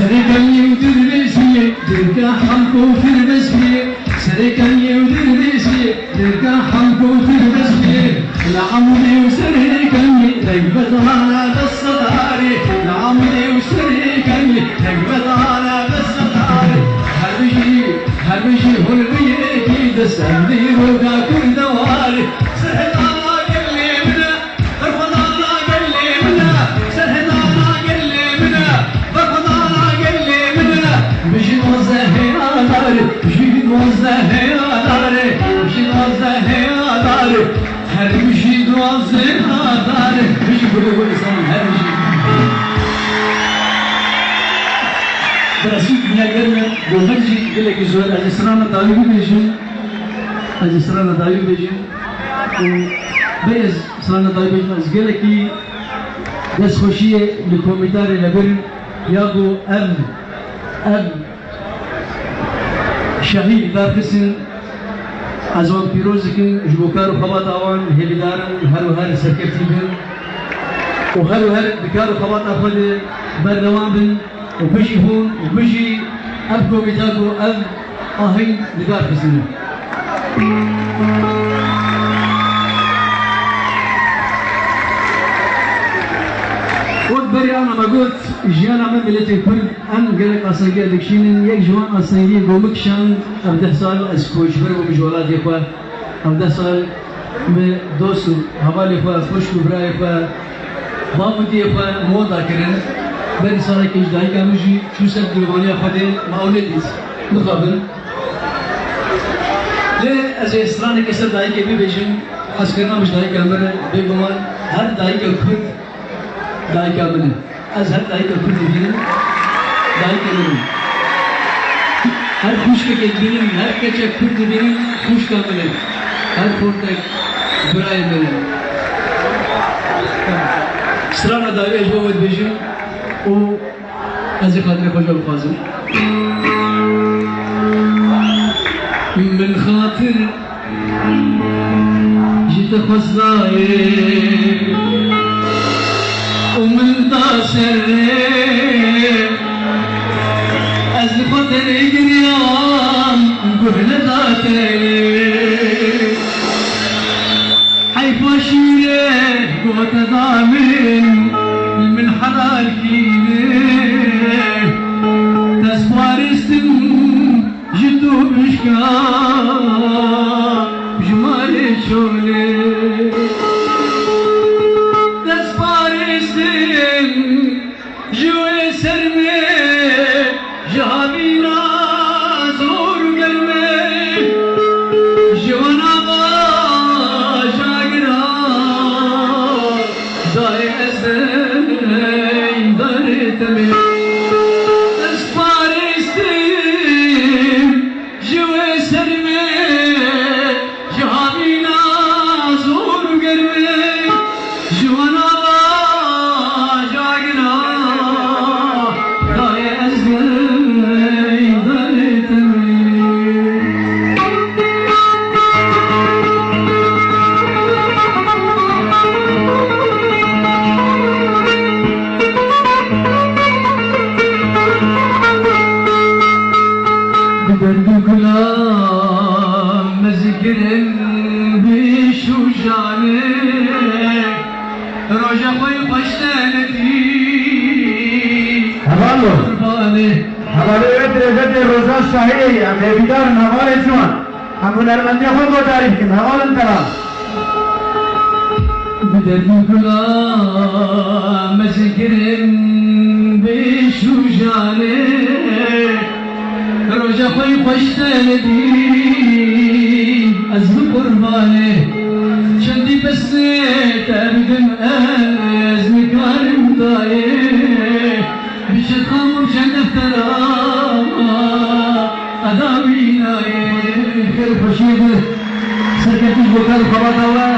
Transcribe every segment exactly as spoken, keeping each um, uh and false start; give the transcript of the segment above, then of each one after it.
Serê kemiyê û dirbêsiyê, dirka xelk û dirbêsiyê. Serê kemiyê û dirbêsiyê, dirka xelk û dirbêsiyê. Li Amûdê û Serê kemiyê, reng vedana dest sedarê. Li Amûdê û Serê kemiyê, reng vedana dest sedarê. Her bijî, her bijî hûn bi yekî dest, em dîroka Kurd de warê. Serhedana gelê min e. Berxwedana gelê min e, serhedana gelê min e, berxwedana gelê min e. Bijî duwazdehê Adarê, bijî duwazdehê Adarê, bijî duwazdehê Adarê. Her bijî duwazdehê Adarê, bijî Kurd û Kurdistanê, her bijî. Birasî dinya germ e, gomer jî gelekî zor. Ez ê strana dawî bibêjim. Ez ê strana dawî bibêjim. Û berê ez Strana dayî bêjin, ez gelekî destxweşiyê li komîtarê me birin, ya ku ev, ev şehîd li dar xistin, ez wan pîroz dikim, ji bo kar û xebata wan hêvîdar im, her û her serkeftî bin û her û her di kar û xebata xwe de berdewam bin. Û bijî hûn û bijî ev komîta ku ev aheng li dar xistine. Wek berê ana me got, jiyana me miletê Kurd em gelek astengiya dikişînin. Yek ji wan astengiyên ku min kişand, ev deh sal ez koçber bûm ji welatê xwe. Ev deh sal min dost û hevalê xwe, xwişk û birayê xwe, bav û diyê xwe min wenda kirin. Berî salekê ji dayika min jî çû ser diyovaniya Xwedê, min ew nedît. Mixabin. Lê ez ê stranekê ser dayikê bibêjim, hezkirina min ji dayika min re, bêguman her dayika Kurd dayika min e. Ez her dayika Kurd dibînim, dayika min e. Her xwişkekê dibînim, her keçek Kurd dibînim, xwişka min e. Her xortek birayê min e. Strana dawî ez bo we dibêjim û ez ê xatirê xwe ji we bixwazim. Min xatir Ji te xwest dayê û min da serê, ez li xwe tenê giriyam, guh neda te. Heyfa şîrê gote da min, min helal kî ne, te sparîstim. Ji tu bişka ji malê çolê. Dest parêstim ji wê sermê, ji havîna zor û germê, ji wana bajagira. Dayê ez ey darê temê, ez parêstim ji wê sermê, ji havîna zor û germê, ji wana bajagira. Dayê ez ey darê temê. Bi derd û gula me zikirin bi şûjanê. Roja xwe yê xweş te nedî. Heval o. Qurbanê. Hevalê wê dirêvetê Roza Şahî, em hêvîdar in hevalê ciwan. Em hunermendiya xwe guhdarî bikin, hevalin tela. Bi derd û gula me zikirin bi şûjanê. Roja xwe yê xweş te nedî, ez bi qurbanê. Çendî pesnê te bidim ez nikarim dayê. Bi çend xam û çend deftera edawî nayê. Xêr û xweşiyê bi serkeftiş bo kar û xebata we.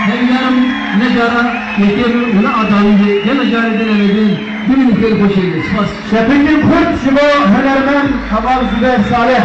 Hêvîdarim ne cara yekê bi û ne adawî bi. Gele carê din em ê bin. Bimînin xêr û xweşiyê bi. Spas. Şepikên xurt ji bo hunermend Heval Zubeyr Salih.